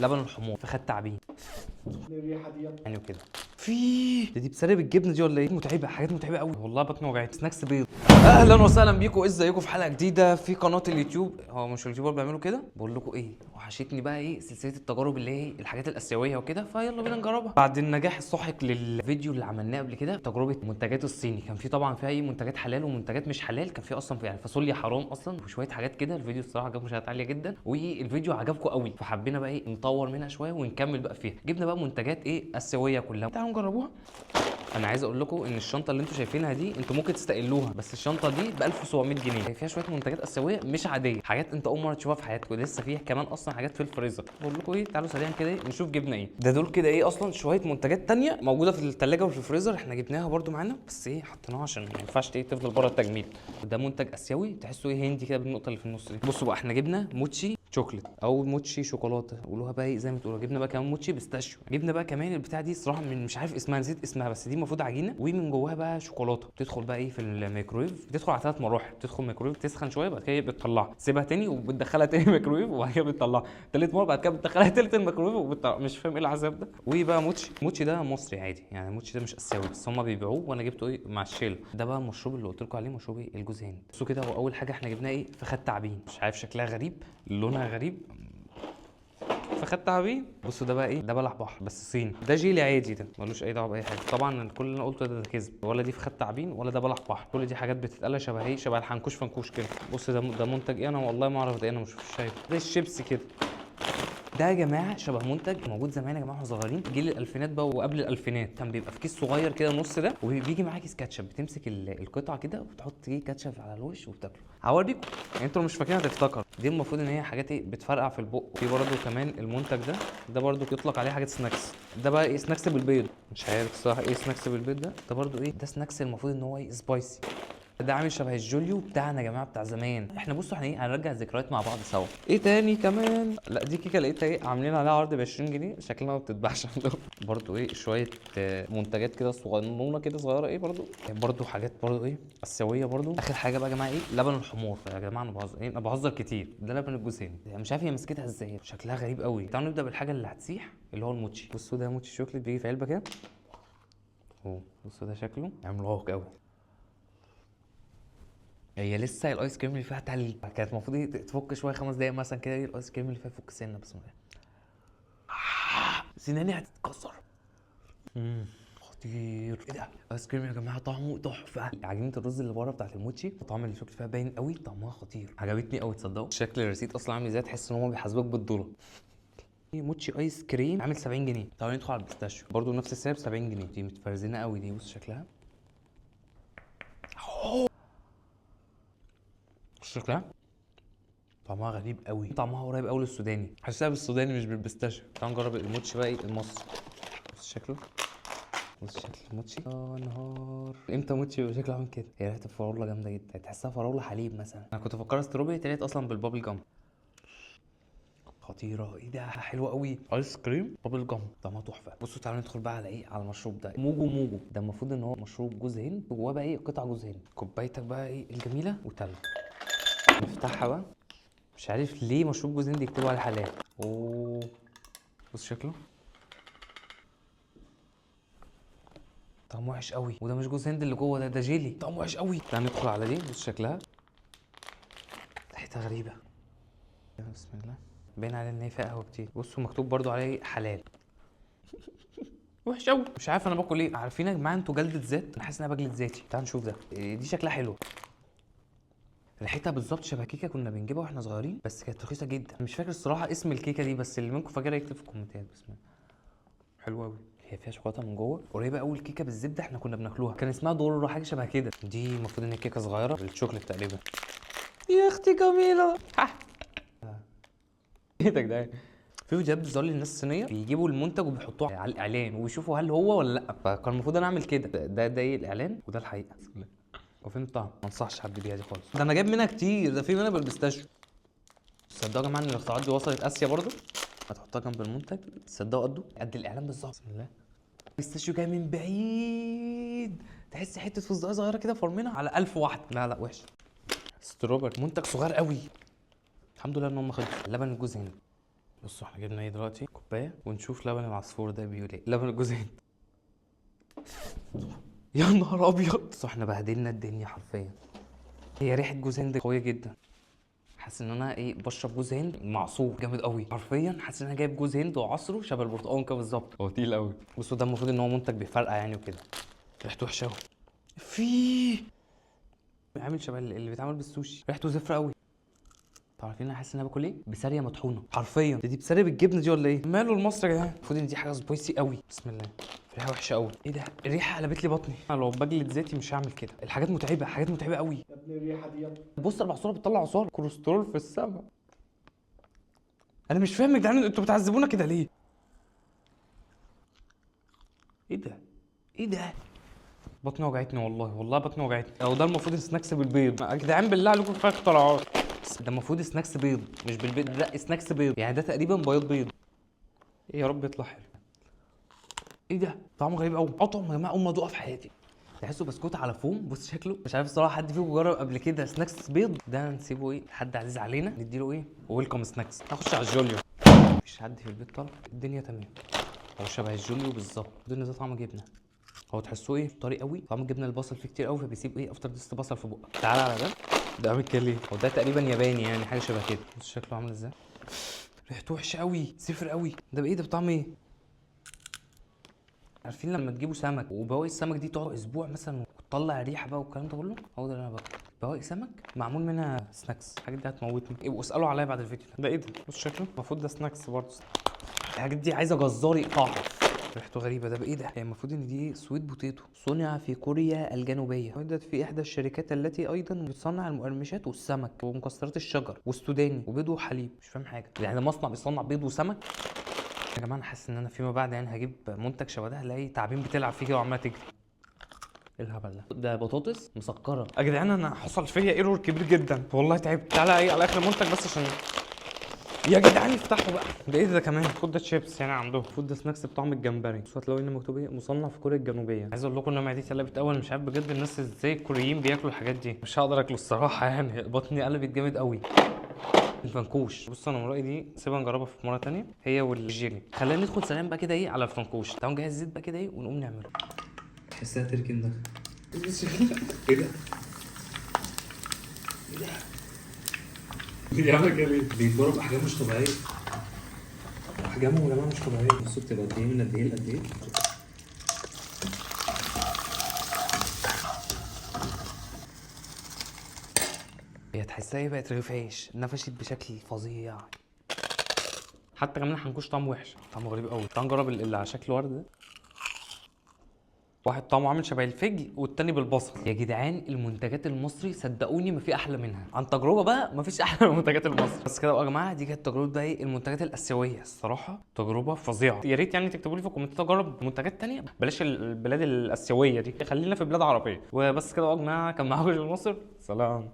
لبن الحمار، فخد تعبين الريحة ديت يعني وكده. في دي بسرب الجبنة دي ولا ايه؟ متعبة، حاجات متعبة قوي والله، بطني وجعت. snacks بيض. اهلا وسهلا بيكم، ازيكم في حلقة جديدة في قناة اليوتيوب. هو مش ال YouTuber بيعملوا كده؟ بقول لكم ايه، وحشتني بقى ايه سلسلة التجارب اللي هي الحاجات الاسيوية وكده، فيلا بينا نجربها. بعد النجاح الساحق للفيديو اللي عملناه قبل كده، تجربه منتجات الصيني، كان في طبعا فيها ايه منتجات حلال ومنتجات مش حلال، كان في اصلا في يعني فاصوليا حرام اصلا وشوية حاجات كده. الفيديو الصراحة جاب مشاهدات عالية جدا والفيديو عجبكم قوي، فحبينا بقى ايه نطور منها شوية ونكمل بقى فيها. جبنا بقى منتجات ايه اسيوية كلها، تعالوا نجربوها. انا عايز اقول لكم ان الشنطة اللي انتوا شايفينها دي انتوا ممكن تستقلوها، بس الشنطة دي ب 1700 جنيه، فيها شوية منتجات اسيوية مش عادية، حاجات انت اول مرة تشوفها في حياتك، ولسه فيها كمان اصلا حاجات في الفريزر. بقول لكم ايه، تعالوا سريعا كده نشوف جبنا ايه. ده دول كده ايه اصلا شوية منتجات تانية موجودة في الثلاجة وفي الفريزر، احنا جبناها برده معانا بس ايه حطيناها عشان ما ينفعش ايه تفضل بره التجميد. ده منتج اسيوي تحسه ايه هندي كده بالنقطة اللي في النص دي. بصوا بقى، احنا جبنا موتشي شوكليت او موتشي شوكولاتة، قولوها بقى ايه زي ما تقولوا. جبنا بقى كمان موتشي pistachio، جبنا بقى كمان البتاع دي الصراحة من مش عارف اسمها، نسيت اسمها، بس دي المفروض عجينه ومن جواها بقى شوكولاتة، بتدخل بقى ايه في الميكرويف، بتدخل على 3 مراحل، بتدخل الميكرويف تسخن شوية، بعد كده بتطلعها تسيبها تاني وبتدخلها تاني الميكرويف، وبعد كده بتطلعها تالت مرة، بعد كده بتدخلها تالت الميكرويف وبتطلع. مش فاهم ايه العذاب ده. وبقى موتشي، موتشي ده مصري عادي يعني، الموتشي ده مش اسيوي بس هم بيبيعوه وانا جبته ايه مع الشيله. ده بقى المشروب اللي قلت لكم عليه، مشروب ايه الجوز هند. بصوا كده، هو اول حاجة احنا جبناها ايه فخد تعبين، مش عارف شكلها غريب، لونها غريب، فخد تعبين. بصوا ده بقى ايه، ده بلح بحر بس صيني، ده جيلي عادي، ده ملوش اي دعوه باي حاجة. طبعا كل اللي انا قلته ده كذب، ولا دي فخد تعبين ولا ده بلح بحر، كل دي حاجات بتتقلى شبه ايه، شبه الحنكوش فنكوش كده. بص ده منتج ايه، انا والله ما اعرف ده ايه، انا مش شايفه، ده الشيبس كده. ده يا جماعة شبه منتج موجود زمان يا جماعة واحنا صغيرين، جيل الالفينات بقى وقبل الالفينات، كان بيبقى في كيس صغير كده نص ده، وبيجي معاه كيس كاتشب، بتمسك القطعة كده وبتحط ايه كاتشب على الوش وبتاكله. هوريكم يعني انتوا لو مش فاكرين هتفتكر. دي المفروض ان هي حاجات ايه بتفرقع في البق. في برده كمان المنتج ده، ده برده يطلق عليه حاجات snacks، ده بقى ايه snacks بالبيض، مش عارف الصراحة ايه snacks بالبيض ده. ده برده ايه، ده snacks المفروض ان هو ايه spicy، ده عامل شبه الجوليو بتاعنا يا جماعة بتاع زمان. احنا بصوا احنا ايه هنرجع الذكريات مع بعض سوا. ايه تاني كمان، لا دي كيكة لقيتها ايه عاملين عليها عرض ب 20 جنيه، شكلها ما بتتباعش عندهم. برضو ايه شوية منتجات كده صغنونه كده صغيرة ايه برضو حاجات برضو ايه اسيوية برضو. اخر حاجة بقى يا جماعة ايه لبن الحمار. يا جماعة انا بهزر ايه، انا بهزر كتير. ده لبن الجوز هند، مش عارف هي مسكتها ازاي، شكلها غريب قوي. تعالوا نبدا بالحاجة اللي هتسيح اللي هو الموتشي. بصوا ده موتشي شوكليت بيجي في علبة كده اهو، بصوا ده شكله عملاق قوي. هي لسه الايس كريم اللي فيها تلج، كانت المفروض إيه تفك شوية 5 دقايق مثلا كده، ايه الايس كريم اللي فيها يفك سنة، بس سناني هتتكسر. خطير. ايه ده ايس كريم يا جماعة طعمه تحفة. عجينه الرز اللي بره بتاعت الموتشي طعم الشوكولاتة فيها باين قوي، طعمها خطير، عجبتني قوي. تصدقوا شكل ال receipt اصلا عامل ازاي، تحس ان هم بيحاسبوك بالدولار. موتشي ايس كريم عامل 70 جنيه. تعالوا ندخل على ال pistachio برضه نفس السعر ب 70 جنيه. دي متفرزنه قوي دي، بص شكلها، شكلها طعمها غريب قوي، طعمها قريب قوي للسوداني، حاسسها بالسوداني مش بال pistachio. تعالوا نجرب الموتشي بقى ايه المصري. بص شكله، بص شكل الموتشي، يا نهار امتى موتشي بيبقى شكله عامل كده. هي ريحه الفراوله جامدة جدا، تحسها فراوله حليب مثلا. انا كنت افكرها strawberry، طلعت اصلا بال bubble gum. خطيرة، ايه ده حلوة قوي. ايس كريم bubble gum طعمها تحفة. بصوا تعالوا ندخل بقى على ايه، على المشروب ده موجو موجو. ده المفروض ان هو مشروب جوز هند جواه بقى ايه قطع جوز هند. كوبايتك بقى ايه الجميلة وتلج، نفتحها بقى. مش عارف ليه مشروب جوز هند يكتبوا عليه حلال. اوه بص شكله، طعمه وحش قوي. وده مش جوز هند اللي جوه ده، ده جيلي، طعمه وحش قوي. تعال ندخل على دي، بص شكلها، ريحتها غريبة. بسم الله، باين عليها ان هي فيها قهوة كتير. بصوا مكتوب برضو عليه حلال. وحش قوي، مش عارف انا باكل ايه. عارفين يا جماعة انتوا جلده ذات، انا حاسس ان انا بجلد ذاتي. تعال نشوف ده، دي شكلها حلو، ريحتها بالظبط شبه كيكة كنا بنجيبها واحنا صغيرين، بس كانت رخيصة جدا. مش فاكر الصراحة اسم الكيكه دي، بس اللي منكم فاكرها يكتب في الكومنتات. بسم الله، حلوة قوي. هي فيها شوكولاتة من جوه، قريبه قوي الكيكه بالزبده احنا كنا بناكلوها، كان اسمها دورو حاجة شبه كده. دي المفروض ان هي كيكة صغيرة بالشوكليت تقريبا. يا اختي جميلة. ايه ده في فيديوهات بتظهر لي الناس الصينية بيجيبوا المنتج وبيحطوه على الاعلان وبيشوفوا هل هو ولا لا، فكان المفروض انا اعمل كده. ده ايه الاعلان وده الحقيقة. بسم الله. وفين الطعم؟ ما انصحش حد بيها دي خالص، ده انا جايب منها كتير، ده في منها بال pistachio. تصدقوا يا جماعة ان الاختراعات دي وصلت اسيا برضو؟ هتحطها جنب المنتج، تصدقوا قده قد الاعلان بالظبط. بسم الله. pistachio جاي من بعيد، تحس حتة فستقيه صغيرة كده فرمينها على 1000 واحدة. لا لا وحش. strawberry منتج صغير قوي، الحمد لله ان هم خدوا لبن الجوز هند. بصوا احنا جبنا ايه دلوقتي؟ كوباية ونشوف لبن العصفور ده بيقول ايه. لبن الجوز هند. يا نهار ابيض، بس احنا بهدلنا الدنيا حرفيا. هي ريحه جوز هند قوية جدا. حاسس ان انا ايه، بشرب جوز هند معصور جامد قوي حرفيا. حاسس ان انا جايب جوز هند وعصره شبه البرتقال كده بالظبط. هو تقيل قوي. بصوا ده المفروض ان هو منتج بيفرقع يعني وكده. ريحته وحشة قوي. في عامل شبه اللي بيتعمل بالسوشي. ريحته زفره قوي. تعرفين انا حاسس ان انا باكل ايه؟ بسارية مطحونه حرفيا. دي بسارية بالجبنه دي ولا ايه؟ ماله المصري يا جدعان؟ المفروض ان دي حاجة spicy قوي. بسم الله. ريحه وحشة قوي. ايه ده؟ الريحة قلبت لي بطني. انا لو بجلد ذاتي مش هعمل كده. الحاجات متعبة، حاجات متعبة قوي. يا ابني الريحة ديت. بص العصاره بتطلع عصارة، كوليسترول في السما. انا مش فاهم يا جدعان، انتوا بتعذبونا كده ليه؟ ايه ده؟ ايه ده؟ بطني وجعتني والله، والله بطني وجعتني. او ده المفروض snacks بالبيض يا جدعان، بالله عليكم كفاية اختراعات. ده المفروض snacks بيض مش بالبيض، لا snacks بيض يعني ده تقريبا بياض بيض. ايه يا رب يطلع حلو. ايه ده؟ طعمه غريب قوي. اطعم يا جماعة اول ما ادوقها في حياتي. تحسه بسكوت على فوم. بص شكله، مش عارف الصراحة حد فيكم جرب قبل كده snacks بيض؟ ده نسيبه ايه لحد عزيز علينا، نديله ايه welcome snacks. نخش على الجوليو. مفيش حد في البيت طلع، الدنيا تمام. هو شبه الجوليو بالظبط. الدنيا ده طعم جبنه. هو تحسوه ايه طري قوي. طعم الجبنة البصل فيه كتير قوي، فبيسيب ايه after taste بصل في بقك. تعالى على ده، ده عامل كده ليه؟ هو ده تقريبا ياباني يعني، حاجة شبه كده. بص شكله عامل ازاي. ريحته وحشة قوي، زفر قوي. ده بايه ده؟ بطعم ايه؟ عارفين لما تجيبوا سمك وبواقي السمك دي تقعد اسبوع مثلا وتطلع ريحه بقى والكلام ده كله؟ هو ده اللي انا باكله، بواقي سمك معمول منها snacks. الحاجات دي هتموتني. ابقوا اسالوا عليا بعد الفيديو ده. ده ايه ده؟ بص شكله، المفروض ده snacks برضه. الحاجات دي عايزه جزار يقطعها. ريحته غريبة. ده بايه ده؟ يعني المفروض ان دي sweet potato، صنع في كوريا الجنوبية، وجدت في احدى الشركات التي ايضا بتصنع المقرمشات والسمك ومكسرات الشجر والسوداني وبيض وحليب. مش فاهم حاجة، يعني ده مصنع بيصنع بيض وسمك؟ يا جماعة انا حاسس ان انا فيما بعد يعني هجيب منتج شبه ده، هلاقي تعابين بتلعب فيه كده وعماله تجري. ايه الهبل ده؟ ده بطاطس مسكره يا جدعان. انا حصل فيا error كبير جدا والله، تعبت. تعالى ايه على اخر منتج بس عشان يا جدعان افتحوا بقى. ده ايه ده كمان؟ خد ده شيبس يعني عندهم. خد ده snacks بطعم الجمبري. بصوا هتلاقوا هنا مكتوب ايه، مصنع في كوريا الجنوبية. عايز اقول لكم ان معدتي قلبت اول، مش عارف بجد الناس ازاي الكوريين بياكلوا الحاجات دي. مش هقدر اكله الصراحة يعني، بطني قلبت جامد قوي. الفنكوش، بص انا من رايي دي سيبها نجربها في مرة ثانية، هي والجيلي. خلينا ندخل سلام بقى كده ايه على الفنكوش. تعالوا نجهز الزيت بقى كده ايه ونقوم نعمله. تحسها تركن ده. ايه ده؟ ايه ده؟ بيعمل كده ليه؟ بيتضرب احجام مش طبيعية. احجامه يا جماعة مش طبيعية. بصوا بتبقى قد ايه من قد ايه لقد ايه. هي تحسها ايه بقت رغيف عيش، نفشت بشكل فظيع. حتى كمان الحنكوش طعمه وحش، طعمه غريب قوي. تعال نجرب اللي على شكل ورد ده. واحد طعمه عامل شبه الفجل والتاني بالبصل. يا جدعان المنتجات المصري صدقوني ما في احلى منها، عن تجربه بقى ما فيش احلى من المنتجات المصري. بس كده بقى يا جماعة، دي كانت تجربه بقى ايه المنتجات الاسيوية. الصراحة تجربه فظيعة. يا ريت يعني تكتبوا لي في الكومنتات اجرب منتجات تانية، بلاش البلاد الاسيوية دي، خلينا في بلاد عربية. وبس كده بقى يا جماعة، كان معاكم مصر، سلام.